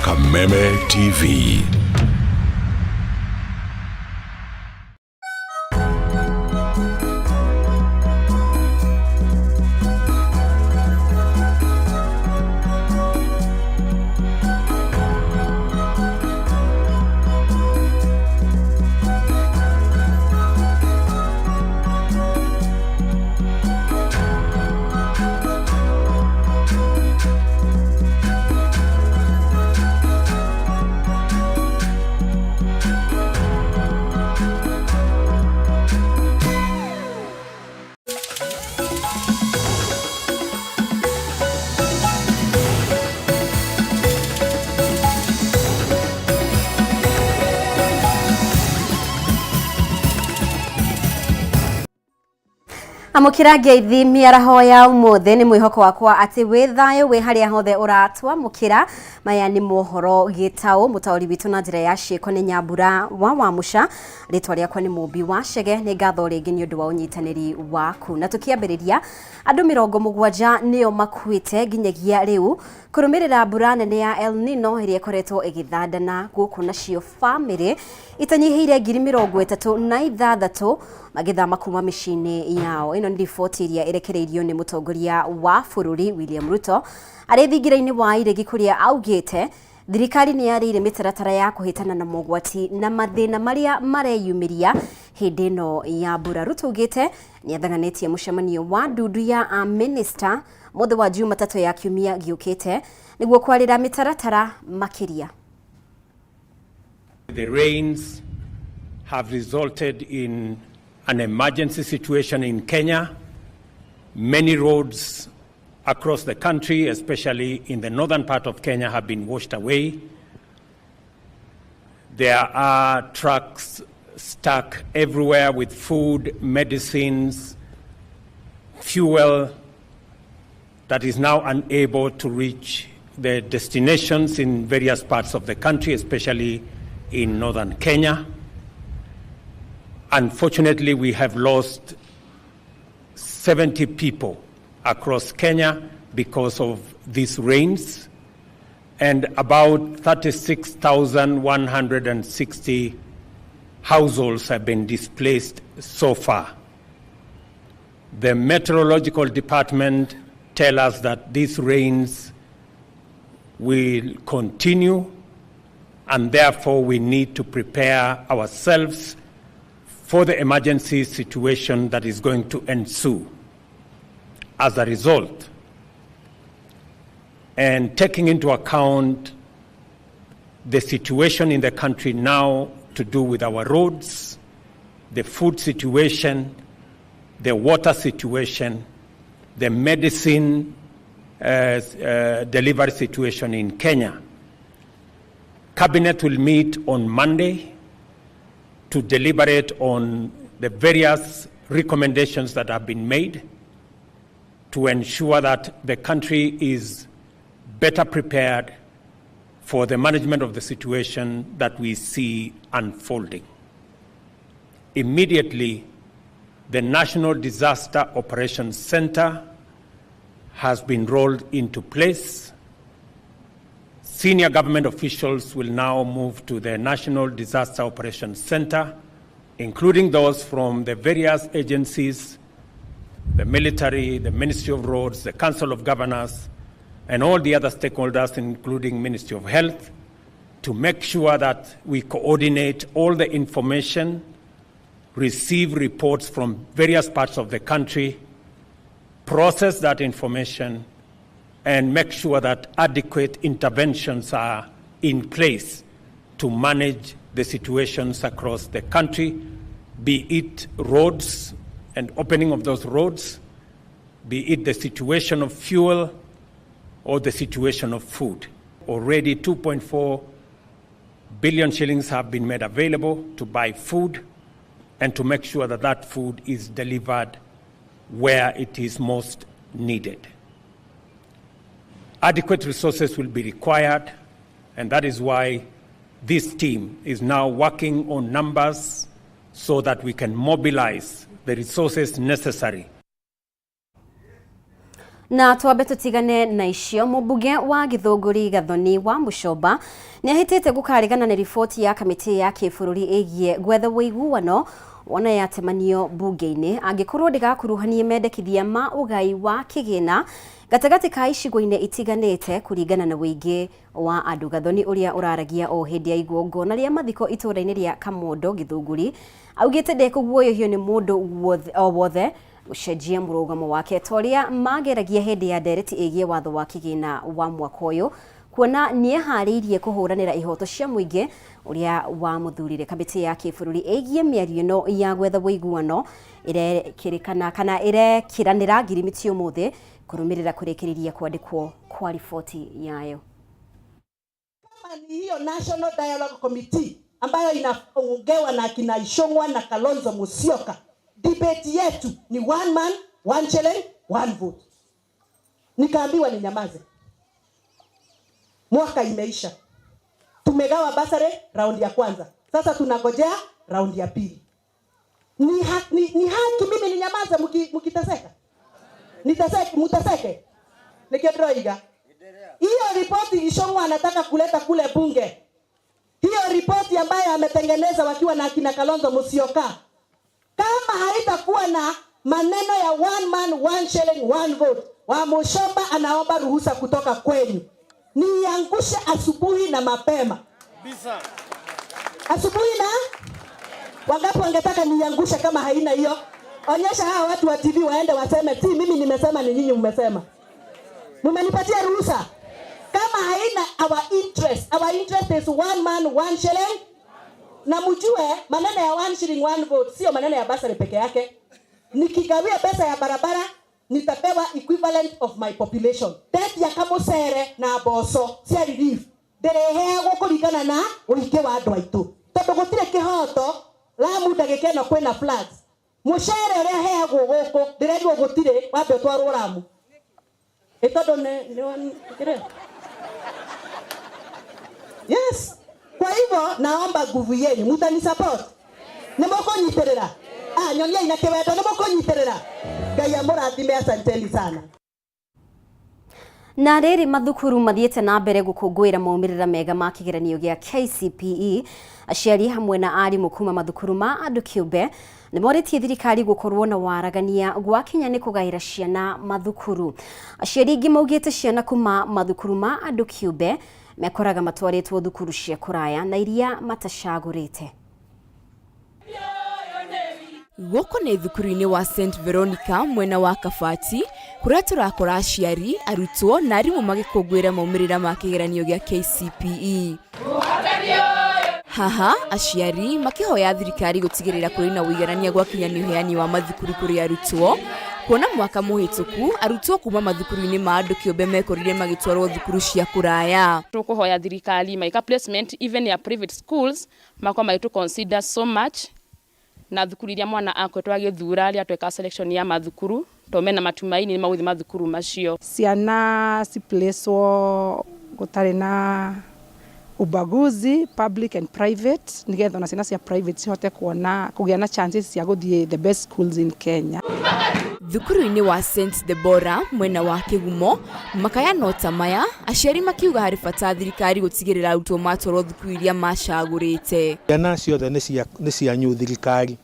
Kameme TV. Amũkĩra ngeithi mĩaraho ya ũmũthĩ. Nĩ mwĩhoko wakwa atĩ wĩ thayũ wĩ harĩa hothe ũratwamũkĩra. Maya nĩ mohoro gĩtaũ. Mũtaũri witũ na njĩra ya ciĩko nĩ Nyambura wa Wamũca. Rĩtwa rĩakwa nĩ Mũmbi wa Chege. Nĩ ngatho rĩngĩ nĩ ũndũ wa ũnyitanĩri waku. Na tũkĩambĩrĩria, andũ 70 nĩo makuĩte nginyagia rĩu kũrũmĩrĩra mbura nene ya El Nino ĩrĩa ĩkoretwo ĩgĩthandana gũkũ, nacio bamĩrĩ itanyihĩire 36,000 magĩthama kuma mĩciĩ-inĩ yao. Ĩno nĩ riboti ĩrĩa ĩrekereirio nĩ mũtongoria wa bũrũri William Ruto arĩ thingira-inĩ wa iregi, kũrĩa augĩte thirikari nĩ yarĩire mĩtaratara ya kũhĩtana na mogwati na mathĩna marĩa mareyumĩria hĩndĩ ĩno ya mbura. Ruto augĩte nĩ athaganĩtie mũcemanio wa ndundu ya amĩnĩsta mũthĩ wa Jumatatũ ya kiumia gĩũkĩte nĩguo kwarĩra mĩtaratara makĩria. The rains have resulted in an emergency situation in Kenya. Many roads across the country, especially in the northern part of Kenya, have been washed away. There are trucks stuck everywhere with food, medicines, fuel that is now unable to reach the destinations in various parts of the country, especially in northern Kenya. Unfortunately, we have lost 70 people across Kenya because of these rains, and about 36,160 households have been displaced so far. The meteorological department tell us that these rains will continue, and therefore we need to prepare ourselves for the emergency situation that is going to ensue. As a result, and taking into account the situation in the country now to do with our roads, the food situation, the water situation, the medicine delivery situation in Kenya, Cabinet will meet on Monday to deliberate on the various recommendations that have been made to ensure that the country is better prepared for the management of the situation that we see unfolding. Immediately, the National Disaster Operations Center has been rolled into place. Senior government officials will now move to the National Disaster Operations Center, including those from the various agencies, the military, the Ministry of Roads, the Council of Governors, and all the other stakeholders, including Ministry of Health, to make sure that we coordinate all the information, receive reports from various parts of the country, process that information, and make sure that adequate interventions are in place to manage the situations across the country, be it roads and opening of those roads, be it the situation of fuel or the situation of food. Already 2.4 billion shillings have been made available to buy food and to make sure that that food is delivered where it is most needed. Adequate resources will be required, and that is why this team is now working on numbers so that we can mobilize the resources necessary. Na twambe tutigane na icio. Mũmbunge wa Gĩthũngũri Gathoni wa Mũcomba nĩ ahĩtĩte gũkarĩgana na riboti ya kamĩtĩ ya kĩbũrũri ĩgiĩ gwetha ũiguano wona yatemanio mbunge-inĩ angĩkorwo ndĩgakuruhanie mendekithia ma ũgai wa kĩgĩna gatagatĩ ka icigo-inĩ itiganĩte kũringana na ũingĩ wa andũ. Gathoni, ũrĩa ũraragia o hĩndĩ ya igongona rĩa mathiko itũũra-inĩ rĩa Kamondo, Gĩthũngũri, augĩte ndekũguoyohio nĩ mũndũ o wothe gũcenjia mũrũgamo wake ta ũrĩa mageragia hĩndĩ ya ndereti ĩgiĩ watho wa kĩgĩna wa mwaka ũyũ, kuona nĩeharĩirie kũhũranĩra ihoto cia mũingĩ ũrĩa wamũthurire. Kamĩtĩ ya kĩbũrũri ĩgiĩ mĩario ĩno ya gwetha ũiguano ĩrekĩrĩkana kana ĩrekĩranĩra ngirimiti ũmũthĩ kũrũmĩrĩra kũrĩkĩrĩria kwandĩkwo kwa riboti yayo. Kama ni hiyo National Dialogue Committee ambayo inaongewa na kina Ichung'wah na Kalonzo Musyoka, debate yetu ni one man, one shilling, one vote. Nikaambiwa ninyamaze. Mwaka imeisha, tumegawa basari raundi ya kwanza, sasa tunangojea raundi ya pili. Ni haki mimi ninyamaze mkiteseka? Niteseke, muteseke? Nikiendroiga hiyo ripoti Ichung'wah anataka kuleta kule bunge, hiyo ripoti ambayo ametengeneza wakiwa na akina Kalonzo Musyoka, kama haitakuwa na maneno ya one man, one shilling, one vote, Wamuchomba anaomba ruhusa kutoka kwenu niangushe asubuhi na mapema. Asubuhi na wangapi wangetaka niangushe kama haina hiyo? Onyesha hawa watu wa TV waende waseme, si mimi nimesema, ni nyinyi mmesema. Mmenipatia ruhusa. Kama haina our interest, our interest is one man, one shilling. Na mjue maneno ya one shilling, one vote sio maneno ya basari peke yake. Nikigawia pesa ya barabara nitapewa equivalent of my population. Debt ya Kamusere na mboco cia relief ndĩrĩheagwo kũringana na ũingĩ wa andũ aitũ, tondũ gũtirĩ kĩhoto Lamu ndagĩka ĩno kwĩna floods. Mũcere ũrĩa heagwo gũkũ ndĩrerirwo gũtirĩ, wambe ũtwarwo Lamu. Ĩ tondũ nĩ kĩrĩa. Yes. Kwa hivyo naomba nguvu yenu, mutani support. Nĩ mũkũnyitĩrĩra? Ah, nyoniai na kĩwendo, nĩ mũkũnyitĩrĩra? Ngai amũrathime, asanteni sana. Na rĩrĩ, mathukuru mathiĩte na mbere gũkũngũĩra maumĩrĩra mega ma kĩgeranio gĩa KCPE. Aciari hamwe na arimũ kuma mathukuru ma andũ kĩũmbe nĩ morĩtie thirikari gũkorwo na waragania gwakinya nĩ kũgaĩra ciana mathukuru. Aciari aingĩ maugĩte ciana kuma mathukuru ma andũ kĩũmbe mekoraga matwarĩtwo thukuru cia kũraya na iria matacagũrĩte. Gũkũ nĩ thukuru-inĩ wa St Veronica mwena wa Kabati, kũrĩa tũrakora aciari, arutwo na arimũ magĩkũngũĩra maumĩrĩra ma kĩgeranio gĩa KCPE. Haha aciari makĩhoya thirikari gũtigĩrĩra kũrĩ na ũiganania gwakinya nĩ ũheani wa mathukuru kũrĩ arutwo, kuona mwaka mũhĩtũku arutwo kuma mathukuru-inĩ ma andũ kĩũmbe mekorire magĩtwarwo thukuru cia kũraya. Tukuhoya thirikari maika placement even ya private schools makwa maitu consider so much na thukuru iria mwana akoretwo agĩthura rĩrĩa tweka selection ya mathukuru to mena matumaini nĩ magũthiĩ mathukuru macio. Ciana ciplacwo gũtarĩ na ubaguzi, public and private, nigetha ona ciana cia private cihote kuona kũgĩa na chances cia gũthiĩ the best schools in Kenya. Thukuru-inĩ wa St Deborah mwena wa Kĩgumo, makaya no ta maya, aciari makiuga harĩ bata thirikari gũtigĩrĩra arutwo matwarwo thukuru iria macagũrĩte. Ciana ciothe nĩ cianyu thirikari,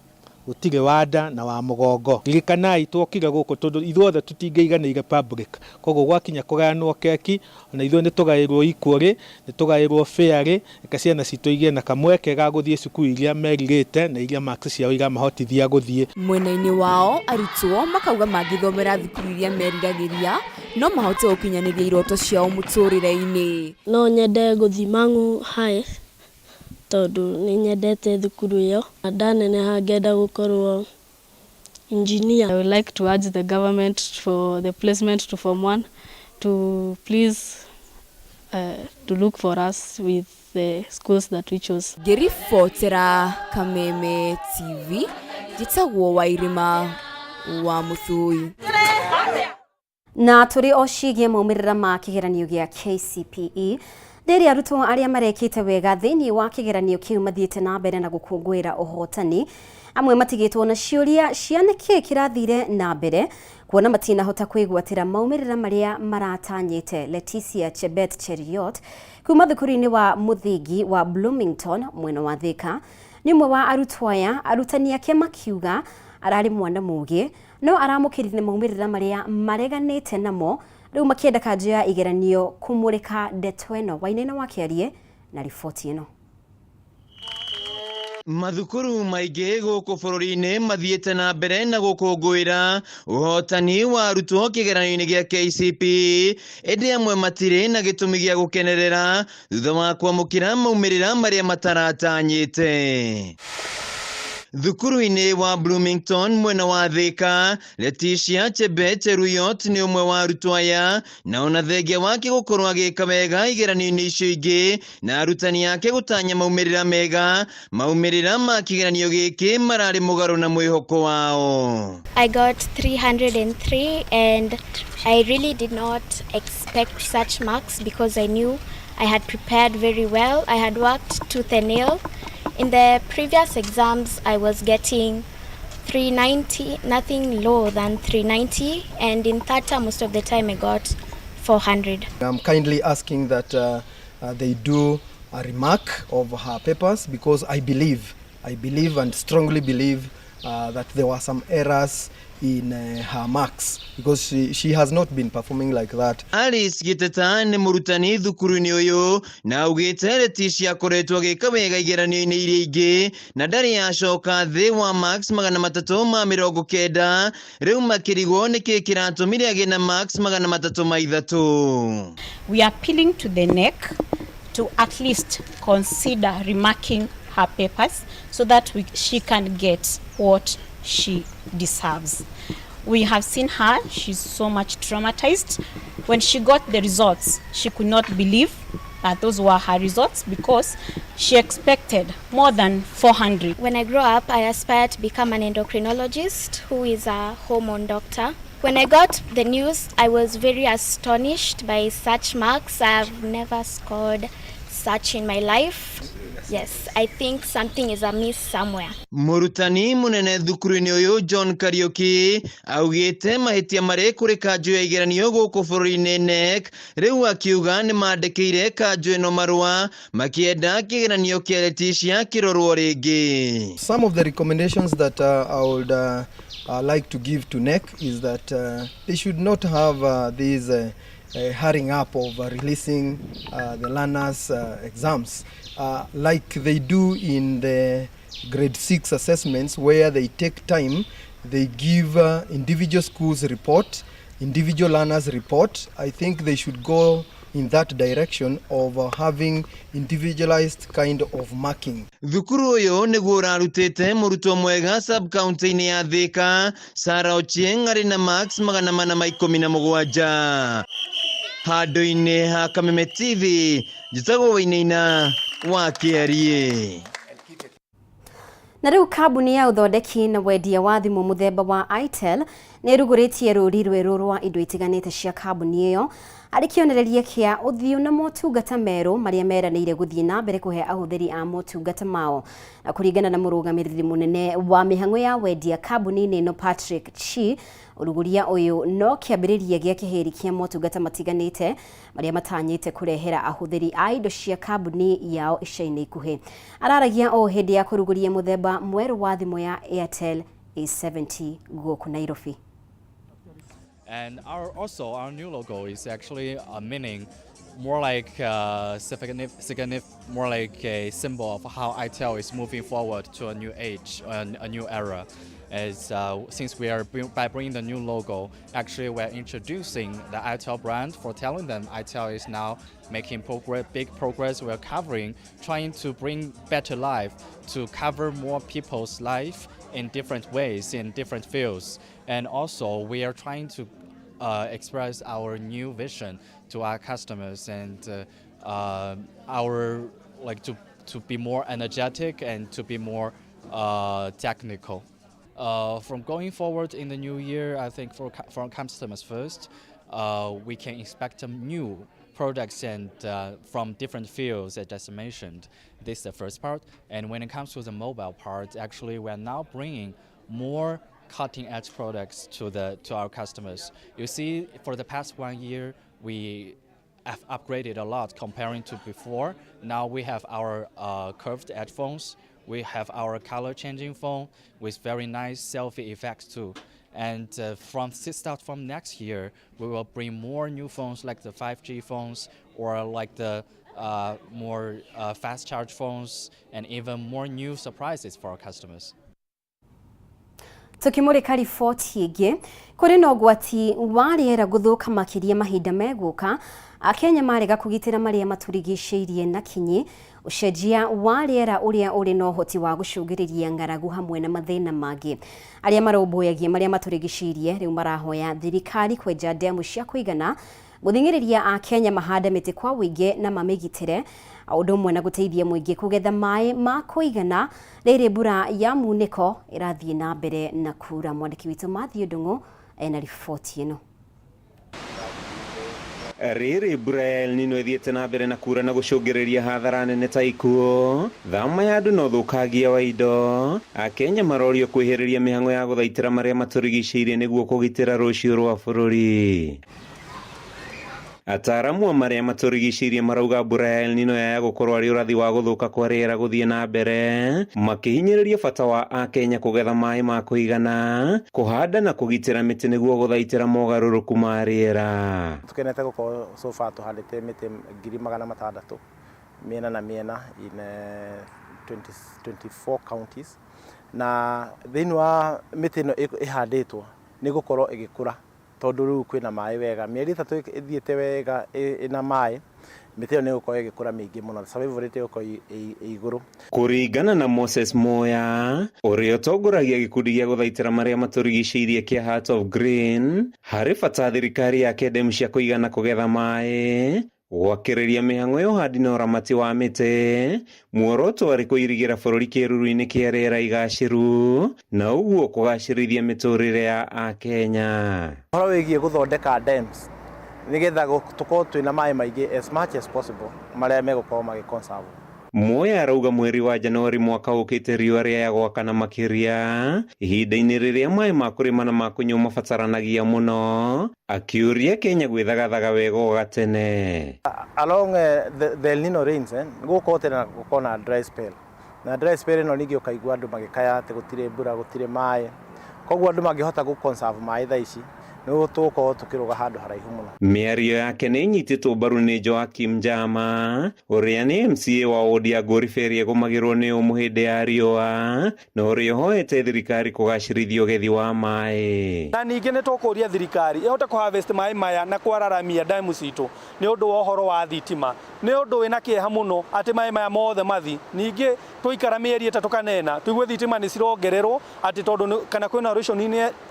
gũtirĩ wa nda na wa mũgongo. Ririkanai twokire gũkũ tondũ ithuothe tũtingĩiganĩire public, koguo gwakinya kũgayanwo keki ona ithuĩ nĩ tũgaĩrwo equally, nĩ tũgaĩrwo fairly. Reke ciana citũ igĩe na kamweke ga gũthiĩ cukuru iria merirĩte na iria marks ciao iramahotithia gũthiĩ. Mwena-inĩ wao arutwo makauga mangĩthomera thukuru iria meriragĩria no mahote gũkinyanĩria iroto ciao mũtũrĩre-inĩ. No nyende gũthiĩ Mang'u High tondũ nĩ nyendete thukuru ĩyo. Ndaneneha ngenda gũkorwo engineer. I would like to urge the government for the placement to Form 1 to please to look for us with the schools that we chose. Ngĩribotera Kameme TV, njĩtagwo Wairĩma wa Mũthui. Na tũrĩ o ciĩgiĩ maumĩrĩra ma kĩgeranio gĩa KCPE, rĩrĩ arutwo arĩa marekĩte wega thĩinĩ wa kĩgeranio kĩu mathiĩte na mbere na gũkũngũĩra ũhotani. Amwe matigĩtwo na ciũria cia nĩkĩ kĩrathire na mbere kuona matinahota kwĩgwatĩra maumĩrĩra marĩa maratanyĩte. Leticia Chebet Cheriot kuma thukuru-inĩ wa mũthingi wa Bloomington mwena wa Thika nĩ ũmwe wa arutwo aya. Arutani ake makiuga ararĩ mwana mũgĩ no aramũkĩrire maumĩrĩra marĩa mareganĩte namo, rĩu makĩenda kanjũ ya igeranio kũmũrĩka ndeto ĩno. Wainaina wa Kĩarie na riboti ĩno. Mathukuru maingĩ gũkũ bũrũri-inĩ mathiĩte na mbere na gũkũngũĩra ũhotani wa arutwo kĩgeranio-inĩ gĩa KCPE, ĩndĩ amwe matirĩ na gĩtũmi gĩa gũkenerera thutha wa kwamũkĩra maumĩrĩra marĩa mataratanyĩte. Thukuru-inĩ wa Bloomington mwena wa Thika, Leticia Chebet Cheruyot nĩ ũmwe wa arutwo aya, na ona thengia wake gũkorwo agĩka wega igeranio-inĩ icio ingĩ na arutani ake gũtanya maumĩrĩra mega, maumĩrĩra ma kĩgeranio gĩkĩ mararĩ mũgarũ na mwĩhoko wao. I got 303 and I really did not expect such marks because I knew I had prepared very well. I had worked tooth and nail. In the previous exams, I was getting 390, nothing lower than 390, and in third term, most of the time I got 400. I'm kindly asking that they do a remark of her papers because I believe and strongly believe that there were some errors in her marks because she has not been performing like that. Alice Giteta nĩ mũrutani thukuru-inĩ ũyũ na augĩte Leticia akoretwo agĩka wega igeranio-inĩ iria ingĩ na ndarĩ acoka thĩ wa marks 390, rĩu makĩrigwo nĩkĩ kĩratũmire agĩe na marks 303. We are appealing to the KNEC to at least consider remarking her papers so that she can get what she deserves. We have seen her, she's so much traumatized. When she got the results, she could not believe that those were her results because she expected more than 400. When I grow up, I aspire to become an endocrinologist who is a hormone doctor. When I got the news, I was very astonished by such marks. I've never scored such in my life. Yes, I think something is amiss somewhere. Mũrutani mũnene thukuru-inĩ ũyũ John Kariuki augĩte mahĩtia marĩ kũrĩ kanjũ ya igeranio gũkũ bũrũri-inĩ KNEC, rĩu akiuga nĩ mandĩkĩire kanjũ ĩno marũa makĩenda kĩgeranio kĩa Leticia kĩrorwo rĩngĩ. Some of the recommendations that I would like to give to KNEC is that they should not have this hurrying up of releasing the learners' exams like they do in the grade 6 assessments, where they take time, they give individual schools report, individual learners report. I think they should go in that direction of having individualized kind of marking. Thukuru ũyũ nĩguo ũrarutĩte mũrutwo mwega sub county-inĩ ya Thika, Sarah Ochieng arĩ na marks 417. Handũ-inĩ ha Kameme TV, njĩtagwo Wainaina wa Kĩarie. Na rĩu kambuni ya ũthondeki na wendia wa thimũ mũthemba wa Itel nĩ ĩrugũrĩtie rũri rwerũ rwa indo itiganĩte cia kambuni ĩyo arĩ kĩonereria kĩa ũthiũ na motungata merũ marĩa meranĩire gũthiĩ na mbere kũhe ahũthĩri a motungata mao. Na kũringana na mũrũgamĩrĩri mũnene wa mĩhang'o ya wendia kambuni-inĩ ĩno Patrick Chi, ũrugũria ũyũ no kĩambĩrĩria gĩa kĩhĩri kĩa motungata matiganĩte marĩa matanyĩte kũrehera ahũthĩri a indo cia kambuni yao ica-inĩ ikuhĩ. Araragia o hĩndĩ ya kũrugũria mũthemba mwerũ wa thimũ ya Airtel A70 gũkũ Nairobi. And also our new logo is actually a meaning more like more like a symbol of how ITEL is moving forward to a new age and a new era. As since we are by bringing the new logo, actually we're introducing the ITEL brand for telling them ITEL is now making progress, big progress. We're covering, trying to bring better life, to cover more people's life in different ways, in different fields. And also we are trying to express our new vision to our customers and our like to be more energetic and to be more technical. From going forward in the new year, I think for customers first, we can expect some new Products and from different fields, as just mentioned. This is the first part. And when it comes to the mobile part, actually we are now bringing more cutting-edge products to our customers. You see, for the past 1 year, we have upgraded a lot comparing to before. Now we have our curved edge phones. We have our color changing phone with very nice selfie effects too. And from start from next year, we will bring more new phones like the 5G phones or like the more fast charge phones and even more new surprises for our customers. Tukimurika riboti ĩngĩ, kũrĩ na ũgwati wa rĩera gũthũka makĩria mahinda megũka Akenya marega kũgitĩra marĩa matũrigicĩirie na kinyi. Ũcenjia wa rĩera ũrĩa ũrĩ na ũhoti wa gũcũngĩrĩria ng'aragu hamwe na mathĩna mangĩ. Arĩa marũmbũyagia marĩa matũrigicĩirie rĩu marahoya thirikari kwenja ndemu cia kũigana, gũthing'ĩrĩria Akenya mahande mĩtĩ kwa ũingĩ na mamĩgitĩre, o ũndũ ũmwe na gũteithia mũingĩ kũgetha maĩ ma kũigana rĩrĩ mbura ya munĩko ĩrathiĩ na mbere na kura. Mwandĩki witũ Matthew Ndung'u ena riboti ĩno. Rĩrĩ mbura ya El Nino ĩthiĩte na mbere na kura na gũcũngĩrĩria hathara nene ta ikuũ, thama ya andũ na ũthũkangia wa indo. Akenya marorio kwĩhĩrĩria mĩhang'o ya gũthaitĩra marĩa matũrigicĩirie nĩguo kũgitĩra rũciũ rwa bũrũri. Ataaramu a marĩa matũrigicĩirie marauga mbura ya El Nino yaya gũkorwo arĩ ũrathi wa gũthũka kwa rĩera gũthiĩ na mbere, makĩhinyĩrĩria bata wa Akenya kũgetha maĩ ma kũigana, kũhanda na kũgitĩra mĩtĩ nĩguo gũthaitĩra mogarũrũku ma rĩera. Tukenete gũkorwo so far tũhandĩte mĩtĩ 600,000 mĩena na mĩena in 24 counties, na thĩinĩ wa mĩtĩ ĩno ĩhandĩtwo nĩ gũkorwo ĩgĩkũra tondũ rĩu kwĩna maĩ wega. Mĩeri 3 ĩthiĩte wega ĩna maĩ, mĩtĩ ĩyo nĩ ĩgũkorwo ĩgĩkũra mĩingĩ mũno, survival rate ĩgũkorwo ĩ igũrũ. Kũringana na Moses Moya, ũrĩa ũtongoragia gĩkundi gĩa gũthaitĩra marĩa matũrigicĩirie kĩa Heart of Green, harĩ bata thirikari yake ndemu cia kũigana kũgetha maĩ, gwakĩrĩria mĩhang'o ya ũhandi na ũramati wa mĩtĩ, muoroto arĩ kũirigĩra bũrũri kĩruru-inĩ kĩa rĩera igacĩru na ũguo kũgacĩrithia mĩtũrĩre ya Akenya. Ũhoro wĩgiĩ gũthondeka dams nĩgetha tũkorwo twĩna maĩ maingĩ as much as possible marĩa megũkorwo magĩ-conserve. Moya arauga mweri wa Januari mwaka ũkĩte riũa rĩaya gwakana makĩria ihinda-inĩ rĩrĩa maĩ ma kũrĩma na ma kũnyua mabataranagia mũno, akĩũria Kenya gwĩthagathaga wega o gatene. Along the El Nino rains, gũgũkorwo tena gũkorwo na dry spell, na dry spell ĩno ningĩ ũkaigua andũ magĩkaya atĩ gũtirĩ mbura, gũtirĩ maĩ, koguo andũ mangĩhota gũ conserve maĩ thaa ici nĩguo tũgũkorwo tũkĩrũga handũ haraihu mũno. Mĩario yake nĩ ĩnyitĩtwo mbaru nĩ Joakim Njama ũrĩa nĩ MCA wa wodi ya Ngoriberi ĩrĩa ĩgũmagĩrwo nĩ ũmũ hĩndĩ ya riũa na ũrĩa ũhoete thirikari kũgacĩrithia ũgethi wa maĩ. Na ningĩ nĩ tũkũria thirikari ĩhote kũ harvest maĩ maya na kwararamia ndemu citũ nĩ ũndũ wa ũhoro wa thitima. Nĩ ũndũ wĩna kĩeha mũno atĩ maĩ maya mothe mathi, ningĩ twaikara mĩeri 3 kana 4 tũigue thitima nĩ cirongererwo atĩ tondũ kana kwĩna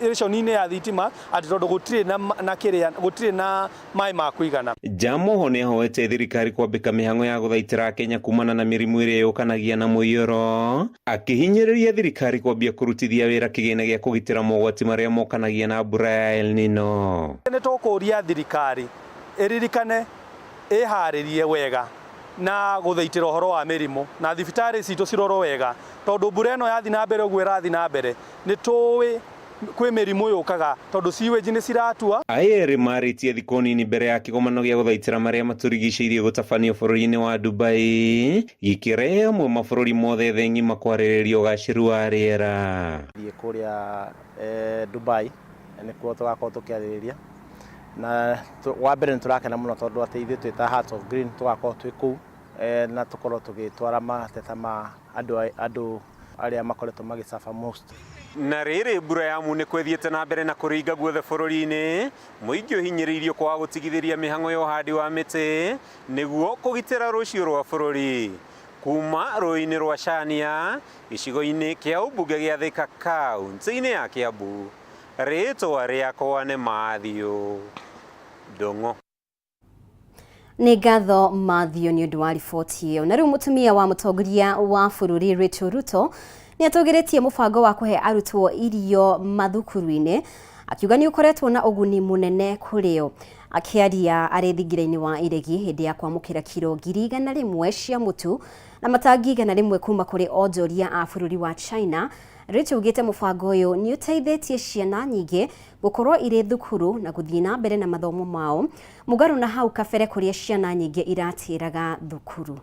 ration-inĩ ya thitima atĩ tondũ gũtirĩ na kĩrĩa, gũtirĩ na maĩ ma kũigana. Jamoho nĩ ahoete thirikari kwambĩka mĩhang'o ya gũthaitĩra Kenya kumana na mĩrimũ ĩrĩa yũkanagia na mũiyũro, akĩhinyĩrĩria thirikari kwambia kũrutithia wĩra kĩgĩna gĩa kũgitĩra mogwati marĩa mokanagia na mbura ya El Nino. Nĩ tũkũria thirikari ĩririkane ĩharĩrie wega na gũthaitĩra ũhoro wa mĩrimũ na thibitarĩ citũ cirorwo wega, tondũ mbura ĩno yathi na mbere ũguo ĩrathi na mbere nĩ tũĩ kwĩ mĩrimũ yũkaga tondũ sewage nĩ ciratua. Aya erĩ marĩtie thikũ nini mbere ya kĩgomano gĩa gũthaitĩra marĩa matũrigicĩirie gũtabanio bũrũri-inĩ wa Dubai, gĩkĩrehe hamwe mabũrũri mothe thĩ ng'ima kwarĩrĩria ũgacĩru wa rĩera. Thiĩ kũrĩa Dubai nĩkuo tũgakorwo tũkĩarĩrĩria, na wa mbere nĩ tũrakena mũno tondũ atĩ ithuĩ twĩ ta Hearts of Green tũgakorwo twĩ kũu na tũkorwo tũgĩtwara mateta ma andũ arĩa makoretwo magĩsuffer most. Na rĩrĩ mbura ya munĩko ĩthiĩte na mbere na kũringa guothe bũrũri-inĩ, mũingĩ ũhinyĩrĩirio kwaga gũtigithĩria mĩhang'o ya ũhandi wa mĩtĩ nĩguo kũgitĩra rũciũ rwa bũrũri. Kuma rũĩ-inĩ rwa Cania, gĩcigo-inĩ kĩa ũmbunge gĩa Thika kaunti-inĩ ya Kiambu, rĩtwa rĩakwa nĩ Matthew Ndung'u. Nĩ ngatho Matthew nĩ ũndũ wa riboti ĩyo. Na rĩu mũtumia wa mũtongoria wa bũrũri Rachel Ruto nĩ atũgĩrĩtie mũbango wa kũhe arutwo irio mathukuru-inĩ, Akiuga nĩ ũkoretwo na ũguni mũnene kũrĩ o. Akĩaria arĩ thingira-inĩ wa iregi hĩndĩ ya kwamũkĩra kiro 100,000 cia mũtu na matangi 100 kuma kũrĩ onjoria a bũrũri wa China, Rachel augĩte mũbango ũyũ nĩ ũteithĩtie ciana nyingĩ gũkorwo irĩ thukuru na gũthiĩ na mbere na mathomo mao mũgarũ na hau kabere kũrĩa ciana nyingĩ iratĩraga thukuru.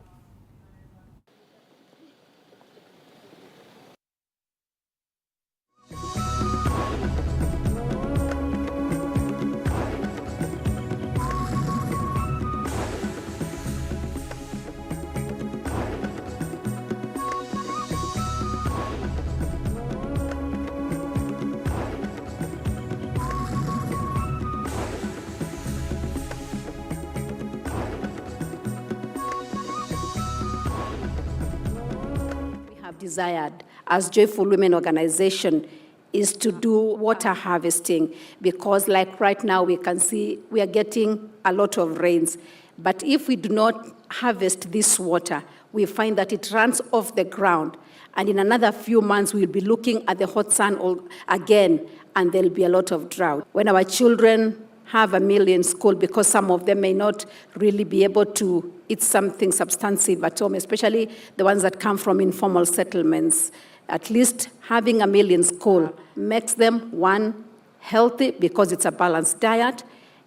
Desired as Joyful Women Organization is to do water harvesting, because like right now we can see we are getting a lot of rains, but if we do not harvest this water, we find that it runs off the ground, and in another few months we'll be looking at the hot sun all again, and there'll be a lot of drought. When our children have a meal in school, because some of them may not really be able to eat something substantive at home, especially the ones that come from informal settlements. At least having a meal in school makes them, one, healthy because it's a balanced diet,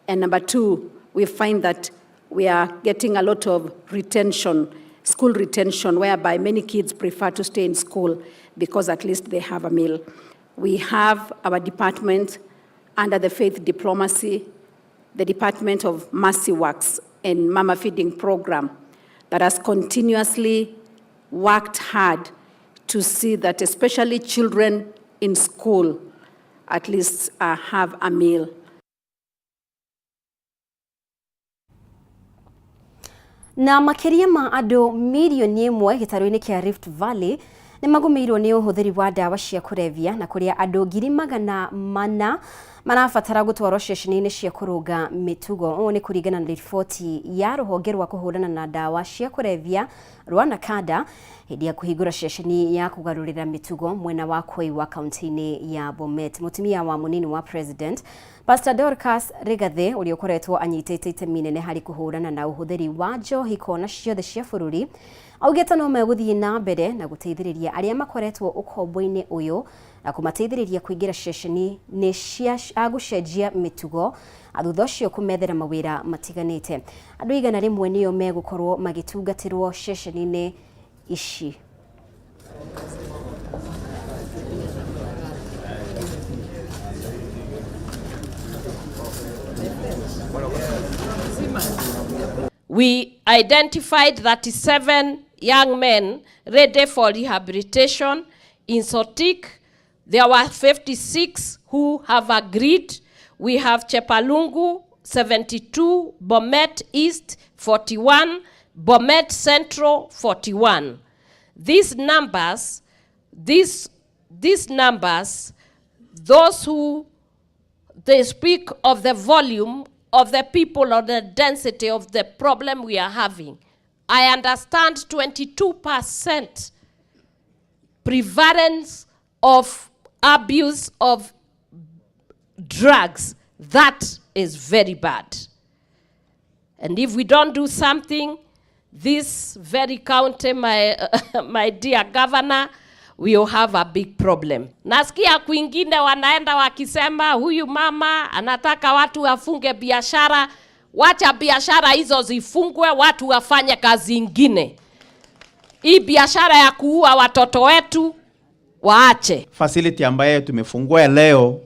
and number two, we find that we are getting a lot of retention, school retention, whereby many kids prefer to stay in school because at least they have a meal. We have our department under the faith diplomacy, the Department of Mercy Works and Mama Feeding Program that has continuously worked hard to see that especially children in school at least have a meal. Na makĩria ma andũ 1 mirioni gĩtarũ-inĩ kĩa Rift Valley nĩ magũmĩirwo nĩ ũhũthĩri wa ndawa cia kũrebia, na kũrĩa andũ 400,000 marabatara gũtwarwo ceceni-inĩ cia kũrũnga mĩtugo. Ũũ nĩ kũringana na riboti ya rũhonge rwa kũhũrana na ndawa cia kũrebia rwa NACADA hĩndĩ ya kũhingũra ceceni ya kũgarũrĩra mĩtugo mwena wa Koiwa kaunti-inĩ ya Bomet. Mũtumia wa mũnini wa president Pastor Dorcas Rigathi, ũrĩa ũkoretwo anyitĩte itemi nene harĩ kũhũrana na ũhũthĩri wa njohi kona ciothe cia bũrũri, augĩte no megũthiĩ na mbere na gũteithĩrĩria arĩa makoretwo ũkombo-inĩ ũyũ na kũmateithĩrĩria kũingĩra ceceni-inĩ cia gũcenjia mĩtugo, thutha ũcio kũmethera mawĩra matiganĩte. Andũ 100 nĩo megũkorwo magĩtungatĩrwo ceceni-inĩ ici. We identified 37 young men ready for rehabilitation. In Sotik, there were 56 who have agreed. We have Chepalungu, 72, Bomet East, 41, Bomet Central, 41. These numbers, these numbers, those who they speak of the volume of the people or the density of the problem we are having. I understand 22% prevalence of abuse of drugs. That is very bad. And if we don't do something, this very county, my dear governor, we will have a big problem. Nasikia kwingine wanaenda wakisema huyu mama anataka watu wafunge biashara. Wacha biashara hizo zifungwe, watu wafanye kazi ingine. Hii biashara ya kuua watoto wetu waache. Facility ambayo tumefungua leo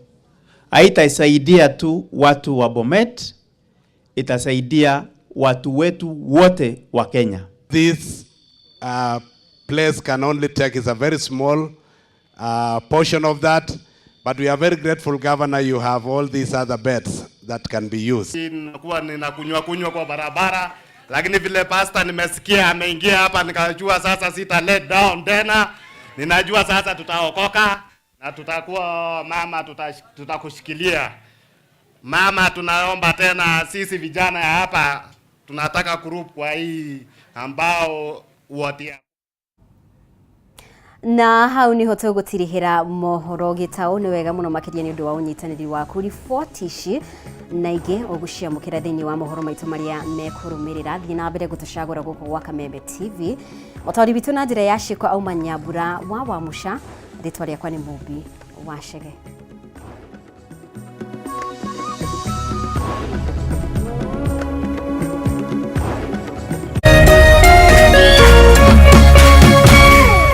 haitasaidia tu watu wa Bomet, itasaidia watu wetu wote wa Kenya. This place can only take is a very small portion of that, but we are very grateful, Governor, you have all these other beds that can be used. Nakuwa ninakunywa kunywa kwa barabara, lakini vile pastor nimesikia ameingia hapa, nikajua sasa sita let down tena. Ninajua sasa tutaokoka na tutakuwa mama, tutakushikilia mama. Tunaomba tena sisi vijana ya hapa tunataka group kwa hii ambao wote. Na hau niho tũgũtirihĩra mohoro gĩtaũ. Nĩ wega mũno makĩria nĩ ũndũ wa ũnyitanĩri waku. Riboti ici na ingĩ ũgũciamũkĩra thĩinĩ wa mohoro maitũ marĩa mekũrũmĩrĩra. Thiĩ na mbere gũtũcagũra gũkũ gwa Kameme TV. Mũtaũri witũ na njĩra ya ciĩko auma Nyambura wa Wamuca. Rĩtwa rĩakwa nĩ Mũmbi wa Chege.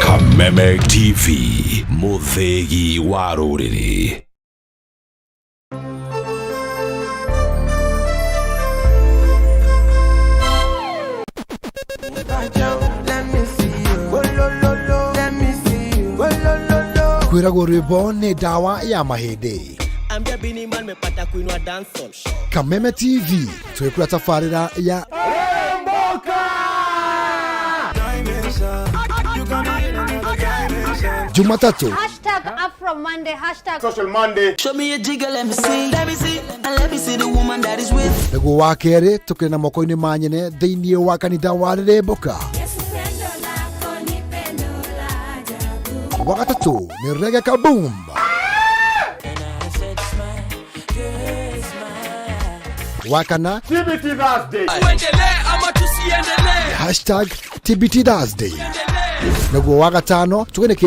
Kameme TV, mũthĩgi wa rũrĩrĩ. Kwĩragwo rwĩmbo nĩ ndawa ya mahĩndĩ. Ambia Bini Man mepata kuinua dancehall. Kameme TV twĩkũra tabarĩra ya Jumatatu Hashtag Afro Monday, hashtag Social Monday. Show me a jigger, let me see. Let me see, and let me see the woman that is with. Nĩguo wa kerĩ tũkĩrĩ na moko-inĩ ma nyene thĩinĩ wa kanitha wa Rĩrĩmbũka. Wa gatatũ nĩ Reggae Kaboom. Wa kana TBT Thursday. Tuendelee ama tusiendelee? Hashtag TBT Thursday. Naguo wa gatano tũgĩ